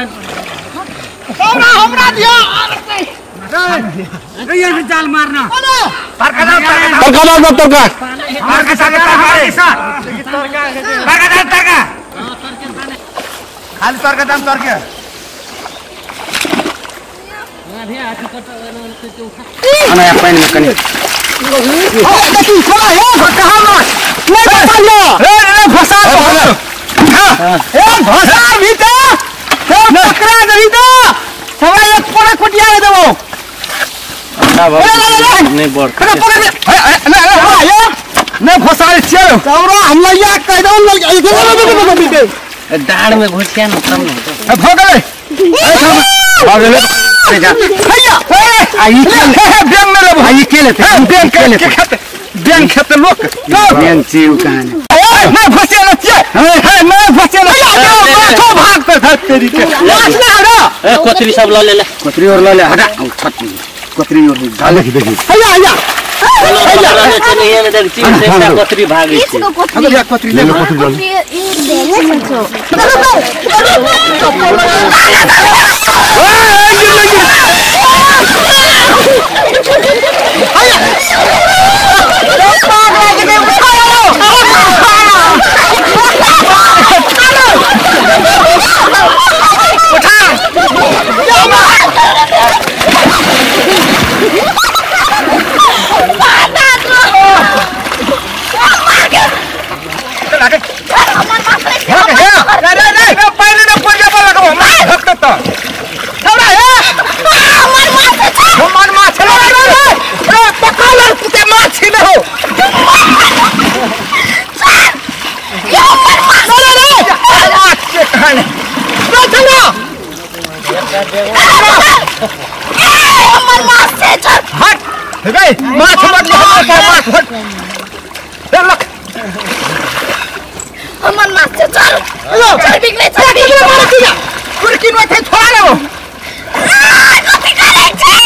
हमरा हमरा दिया रे ये जाल मारना तरका दाल तरका दाल तरका तरका तरका दाल तरका खाली तरका दाम तरका अना पानी में कनी देखी खोला हे कहां माछ नहीं फसाइयो रे रे फसा ए फसा भीतर हे पकड़ा देबी त सवा एक पोरा कुटिया देबो ना नहीं बढ़ पकड़ पकड़ ए नहीं फसा छियो चौरा हम लइया कह दो लग दाढ़ में घुसिया न तब न भ गेलै भऽ गेलै जा हैया आई बैंक में लेबो आई के लेते बैंक के खेते बैंक खेते लोक बैंक चीउ कहानी ए नहीं फसे न छियै हे नहीं फसे न माछो भाग पे धर तेरी के माछ ना हरा ए कोतरी सब ल ले ले कोतरी और ल ले हटा छत कोतरी और डाल देखी देखी हैया हैया हैया नहीं देख छी से कोतरी भागी छी हम या कोतरी ले लो कोतरी डाल माछ मत माछ हट लख हमर माछ से चल चल बिगले चल बिगले मार दिया कुरकी में थे छोड़ा लेबो आ कथि करै छै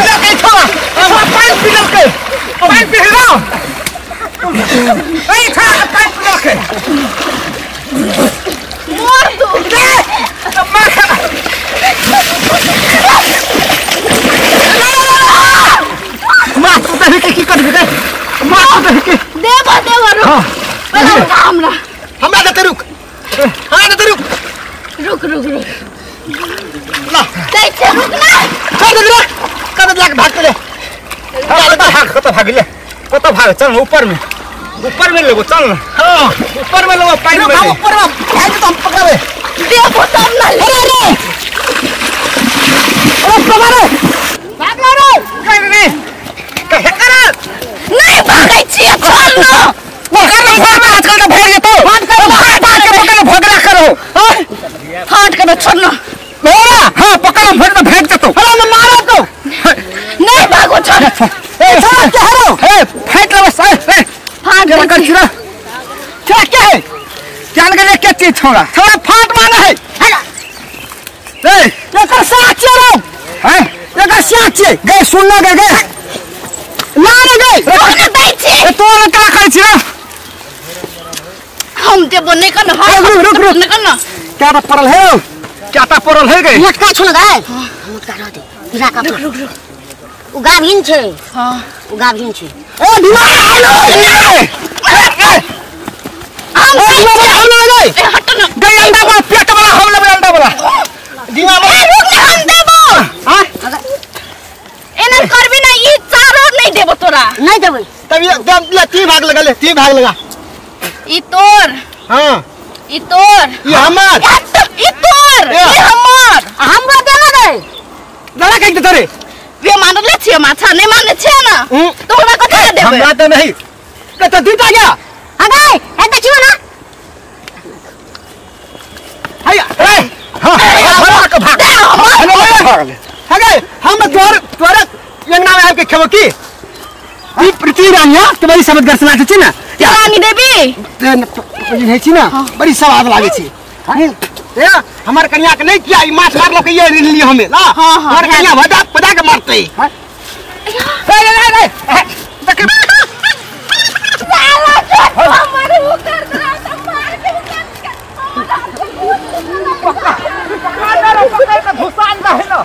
लके छोड़ा हमरा पानी पी लके पानी पी लो ए छोड़ा पानी पी लके मोर तू दे मार माछ उतारि के की करबी रे माछ उतारि के देबो देबो रुक हां हमरा हमरा देते रुक हमरा देते रुक रुक रुक रुक ला दै छै रुक ना छोड़ दे रे कब लाग भाग ले कत भाग कत भाग ले कत भाग चल ऊपर में लेबो चल हां ऊपर में लेबो पानी में ऊपर में भाग तो हम पकड़बे देबो तब ना ले अरे रे अरे पकड़ रे भाग रे कर रे कहे कर नहीं भागै छी चल ना पकड़ ले भाग आजकल तो भाग जेतो भाग कर भाग के पकड़ भगरा करो फाट के छोड़ ना भोरा हां पकड़ भाग तो भाग जेतो अरे ना मारो तो नहीं भागो छोड़ ए छोड़ के हरो ए फाट ले बस ए फाट के कर छुरा क्या क्या है जान के क्या चीज छोड़ा छोड़ा फाट माना है ए एकर साथ चलो हैं एकर साथ छै गए सुन ना गए गए ना रे गए छोड़ दै छी ए तोरा का खाइ छी रे हम देबो नहीं कर ना रुक रुक रुक नहीं कर ना क्या ता पड़ल है क्या ता पड़ल है गए मोटका छो न गए मोटका रह दे पूरा का रुक रुक रुक उ गाभिन छै हां उ गाभिन छै ए भीमा ए हम हम ले गए ए हट ना गए अंडा वाला पेट वाला हम लेबै अंडा वाला दीमा ए रुक ना हम देबो हां एना करबी ना ई चारो नहीं देबो तोरा नहीं देबै तब ये दम ले तीन भाग लगा ले तीन भाग लगा ई तोर हां ई तोर ई हमर ई तोर ई हमर हमरो देला गए लड़ा के तोरे वे मानले छियै माछा नहीं माने छियै ना तोरा कथि ले देबै हमरा त नहीं कत दूटा गया हां गए ए देखियो ना हैया ए हां भाग के भाग भाग ले हगे हम तोर तोरा यंगना में आबि के खेबो की ई पृथ्वी रानिया के बड़ी समझ सुना छी ना रानी देवी है छी ना बड़ी स्वाद लागे छी ए हमर कन्या के नहीं किया ई माछ मारलो के ये ऋण हमें ला हमर कन्या भदा पदा के मारते ए रे रे देख साला पकड़ पकड़ के घुसान दे ना।